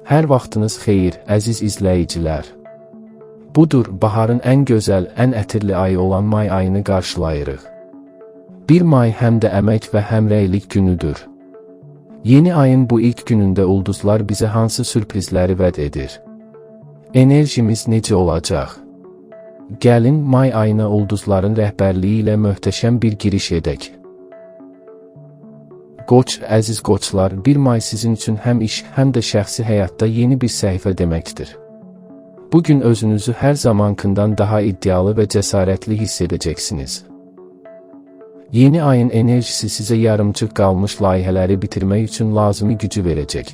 Hər vaxtınız xeyir, əziz izləyicilər. Budur, baharın ən gözəl, ən ətirli ayı olan may ayını qarşılayırıq. 1 may həm də əmək və həmrəylik günüdür. Yeni ayın bu ilk günündə ulduzlar bizə hansı sürprizləri vəd edir? Enerjimiz necə olacaq? Gəlin, may ayına ulduzların rəhbərliyi ilə möhtəşəm bir giriş edək. Qoç, əziz qoçlar, 1 may sizin üçün həm iş, həm də şəxsi həyatda yeni bir səhifə deməkdir. Bugün özünüzü hər zamankından daha iddialı və cəsarətli hiss edəcəksiniz. Yeni ayın enerjisi sizə yarımçıq qalmış layihələri bitirmək üçün lazımi gücü verəcək.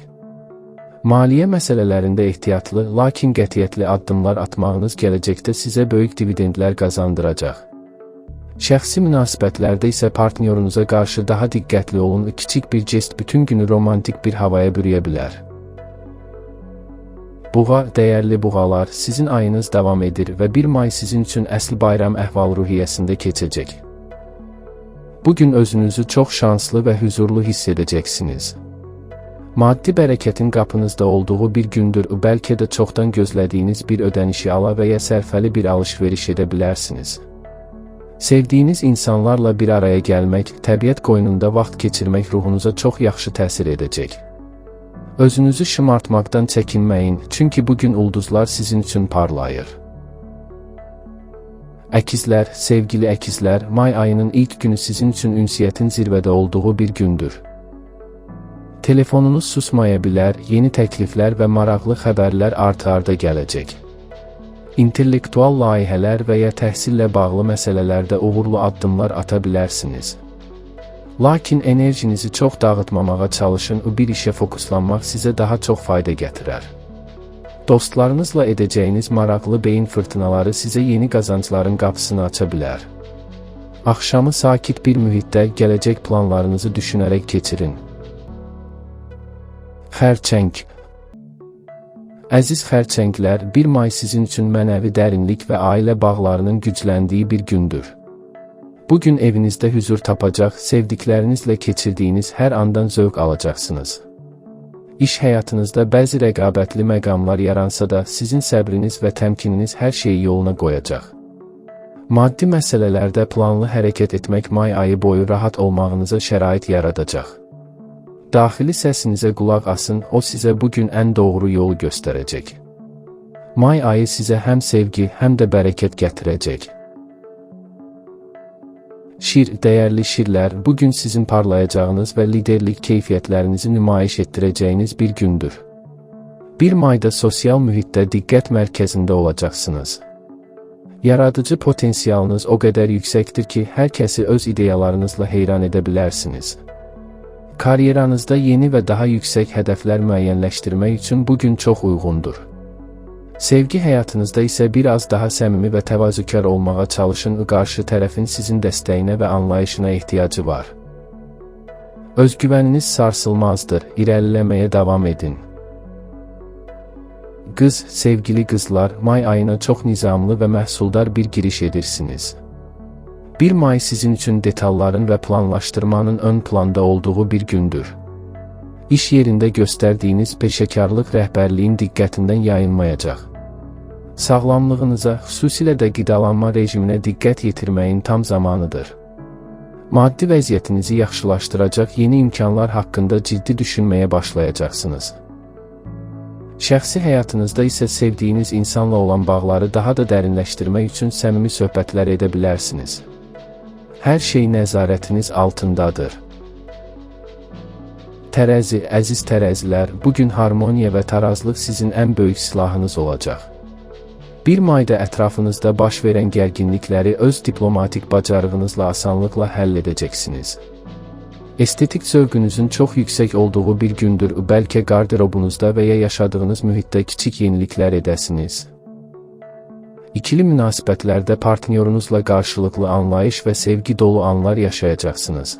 Maliyyə məsələlərində ehtiyatlı, lakin qətiyyətli addımlar atmağınız gələcəkdə sizə böyük dividendlər qazandıracaq. Şəxsi münasibətlərdə isə partnyorunuza qarşı daha diqqətli olun, kiçik bir jest bütün günü romantik bir havaya bürüyə bilər. Buğa, dəyərli buğalar, sizin ayınız davam edir və 1 may sizin üçün əsl bayram əhval-ruhiyyəsində keçəcək. Bugün özünüzü çox şanslı və hüzurlu hiss edəcəksiniz. Maddi bərəkətin qapınızda olduğu bir gündür, bəlkə də çoxdan gözlədiyiniz bir ödənişi ala və ya sərfəli bir alış-veriş edə bilərsiniz. Sevdiyiniz insanlarla bir araya gəlmək, təbiət qoynunda vaxt keçirmək ruhunuza çox yaxşı təsir edəcək. Özünüzü şımartmaqdan çəkinməyin, çünki bugün ulduzlar sizin üçün parlayır. Əkizlər, sevgili əkizlər, may ayının ilk günü sizin üçün ünsiyyətin zirvədə olduğu bir gündür. Telefonunuz susmaya bilər, yeni təkliflər və maraqlı xəbərlər art-arda gələcək. İntellektual layihələr və ya təhsillə bağlı məsələlərdə uğurlu addımlar ata bilərsiniz. Lakin enerjinizi çox dağıtmamağa çalışın, bir işə fokuslanmaq sizə daha çox fayda gətirər. Dostlarınızla edəcəyiniz maraqlı beyin fırtınaları sizə yeni qazancların qapısını aça bilər. Axşamı sakit bir mühitdə gələcək planlarınızı düşünərək keçirin. Xərçəng. Əziz xərçənglər, 1 may sizin üçün mənəvi dərinlik və ailə bağlarının gücləndiyi bir gündür. Bugün evinizdə hüzur tapacaq, sevdiklərinizlə keçirdiyiniz hər andan zövq alacaqsınız. İş həyatınızda bəzi rəqabətli məqamlar yaransa da, sizin səbriniz və təmkininiz hər şeyi yoluna qoyacaq. Maddi məsələlərdə planlı hərəkət etmək may ayı boyu rahat olmağınıza şərait yaradacaq. Daxili səsinizə qulaq asın, o sizə bugün ən doğru yolu göstərəcək. May ayı sizə həm sevgi, həm də bərəkət gətirəcək. Şir, dəyərli şirlər, bugün sizin parlayacağınız və liderlik keyfiyyətlərinizi nümayiş etdirəcəyiniz bir gündür. 1 mayda sosial mühitdə diqqət mərkəzində olacaqsınız. Yaradıcı potensialınız o qədər yüksəkdir ki, hər kəsi öz ideyalarınızla heyran edə bilərsiniz. Karyeranızda yeni və daha yüksək hədəflər müəyyənləşdirmək üçün bugün çox uyğundur. Sevgi həyatınızda isə biraz daha səmimi və təvazökar olmağa çalışın, qarşı tərəfin sizin dəstəyinə və anlayışına ehtiyacı var. Özgüvəniniz sarsılmazdır, irəliləməyə davam edin. Qız, sevgili qızlar, may ayına çox nizamlı və məhsuldar bir giriş edirsiniz. 1 may sizin üçün detalların və planlaşdırmanın ön planda olduğu bir gündür. İş yerində göstərdiyiniz peşəkarlıq rəhbərliyin diqqətindən yayınmayacaq. Sağlamlığınıza, xüsusilə də qidalanma rejiminə diqqət yetirməyin tam zamanıdır. Maddi vəziyyətinizi yaxşılaşdıracaq yeni imkanlar haqqında ciddi düşünməyə başlayacaqsınız. Şəxsi həyatınızda isə sevdiyiniz insanla olan bağları daha da dərinləşdirmək üçün səmimi söhbətlər edə bilərsiniz. Hər şey nəzarətiniz altındadır. Tərəzi, əziz tərəzilər, bugün harmoniya və tarazlıq sizin ən böyük silahınız olacaq. 1 mayda ətrafınızda baş verən gərginlikləri öz diplomatik bacarığınızla asanlıqla həll edəcəksiniz. Estetik zövqünüzün çox yüksək olduğu bir gündür, bəlkə qarderobunuzda və ya yaşadığınız mühitdə kiçik yeniliklər edəsiniz. İkili münasibətlərdə partnyorunuzla qarşılıqlı anlayış və sevgi dolu anlar yaşayacaqsınız.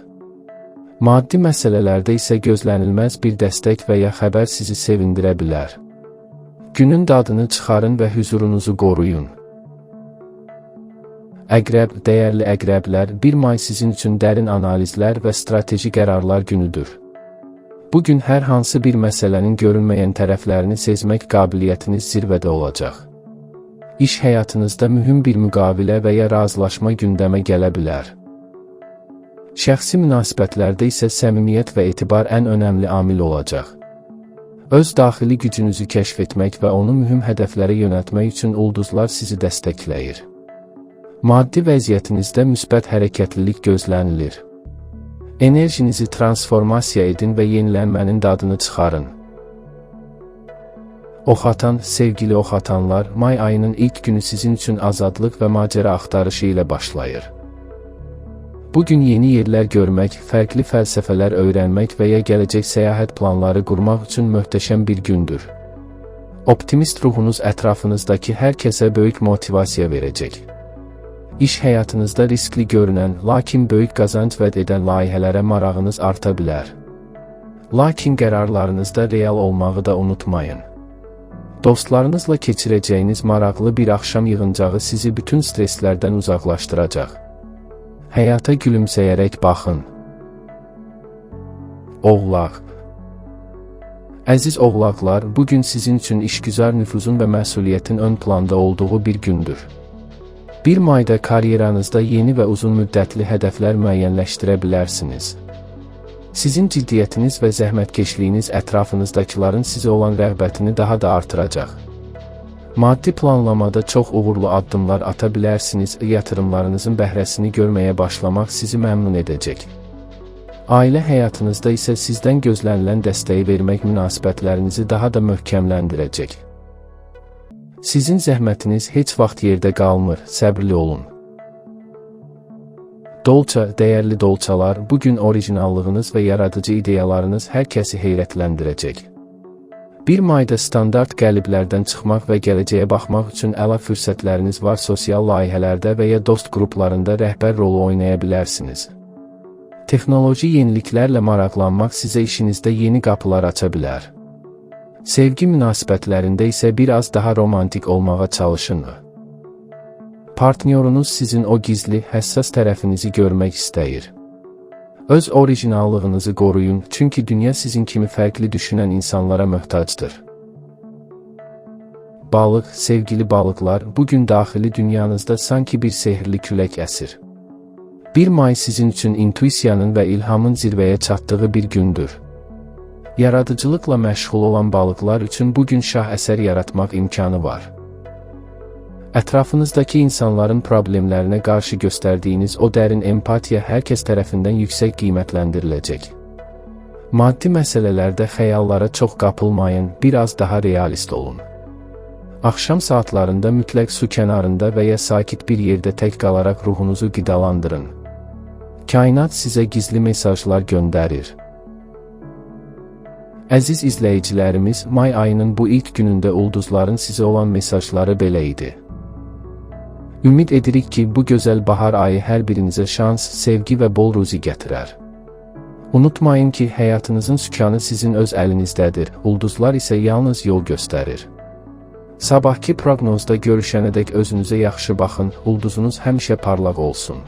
Maddi məsələlərdə isə gözlənilməz bir dəstək və ya xəbər sizi sevindirə bilər. Günün dadını çıxarın və hüzurunuzu qoruyun. Əqrəb, dəyərli əqrəblər, 1 may sizin üçün dərin analizlər və strateji qərarlar günüdür. Bu gün hər hansı bir məsələnin görünməyən tərəflərini sezmək qabiliyyətiniz zirvədə olacaq. İş həyatınızda mühüm bir müqavilə və ya razılaşma gündəmə gələ bilər. Şəxsi münasibətlərdə isə səmimiyyət və etibar ən önəmli amil olacaq. Öz daxili gücünüzü kəşf etmək və onu mühüm hədəflərə yönəltmək üçün ulduzlar sizi dəstəkləyir. Maddi vəziyyətinizdə müsbət hərəkətlilik gözlənilir. Enerjinizi transformasiya edin və yenilənmənin dadını çıxarın. Oxatan, sevgili oxatanlar, may ayının ilk günü sizin üçün azadlıq və macəra axtarışı ilə başlayır. Bu gün yeni yerlər görmək, fərqli fəlsəfələr öyrənmək və ya gələcək səyahət planları qurmaq üçün möhtəşəm bir gündür. Optimist ruhunuz ətrafınızdakı hər kəsə böyük motivasiya verəcək. İş həyatınızda riskli görünən, lakin böyük qazanc vəd edən layihələrə marağınız arta bilər. Lakin qərarlarınızda real olmağı da unutmayın. Dostlarınızla keçirəcəyiniz maraqlı bir axşam yığıncağı sizi bütün stresslərdən uzaqlaşdıracaq. Həyata gülümsəyərək baxın. Oğlaq. Əziz oğlaqlar, bugün sizin üçün işgüzar nüfuzun və məsuliyyətin ön planda olduğu bir gündür. 1 mayda karyeranızda yeni və uzun müddətli hədəflər müəyyənləşdirə bilərsiniz. Sizin ciddiyyətiniz və zəhmətkeşliyiniz ətrafınızdakıların sizə olan rəğbətini daha da artıracaq. Maddi planlamada çox uğurlu addımlar ata bilərsiniz, yatırımlarınızın bəhrəsini görməyə başlamaq sizi məmnun edəcək. Ailə həyatınızda isə sizdən gözlənilən dəstəyi vermək münasibətlərinizi daha da möhkəmləndirəcək. Sizin zəhmətiniz heç vaxt yerdə qalmır, səbirli olun. Dolça, dəyərli dolçalar, bugün orijinallığınız və yaradıcı ideyalarınız hər kəsi heyrətləndirəcək. 1 mayda standart qəliblərdən çıxmaq və gələcəyə baxmaq üçün əla fürsətləriniz var. Sosial layihələrdə və ya dost qruplarında rəhbər rolu oynaya bilərsiniz. Texnoloji yeniliklərlə maraqlanmaq sizə işinizdə yeni qapılar aça bilər. Sevgi münasibətlərində isə biraz daha romantik olmağa çalışın. Partnyorunuz sizin o gizli, həssas tərəfinizi görmək istəyir. Öz orijinallığınızı qoruyun, çünki dünya sizin kimi fərqli düşünən insanlara möhtacdır. Balıq, sevgili balıqlar, bugün daxili dünyanızda sanki bir sehrli külək əsir. 1 may sizin üçün intuisiyanın və ilhamın zirvəyə çatdığı bir gündür. Yaradıcılıqla məşğul olan balıqlar üçün bugün şah əsər yaratmaq imkanı var. Ətrafınızdakı insanların problemlərinə qarşı göstərdiyiniz o dərin empatiya hər kəs tərəfindən yüksək qiymətləndiriləcək. Maddi məsələlərdə xəyallara çox qapılmayın, biraz daha realist olun. Axşam saatlarında mütləq su kənarında və ya sakit bir yerdə tək qalaraq ruhunuzu qidalandırın. Kainat sizə gizli mesajlar göndərir. Əziz izləyicilərimiz, may ayının bu ilk günündə ulduzların sizə olan mesajları belə idi. Ümid edirik ki, bu gözəl bahar ayı hər birinizə şans, sevgi və bol ruzi gətirər. Unutmayın ki, həyatınızın sükanı sizin öz əlinizdədir, ulduzlar isə yalnız yol göstərir. Sabahki proqnozda görüşənədək özünüzə yaxşı baxın, ulduzunuz həmişə parlaq olsun.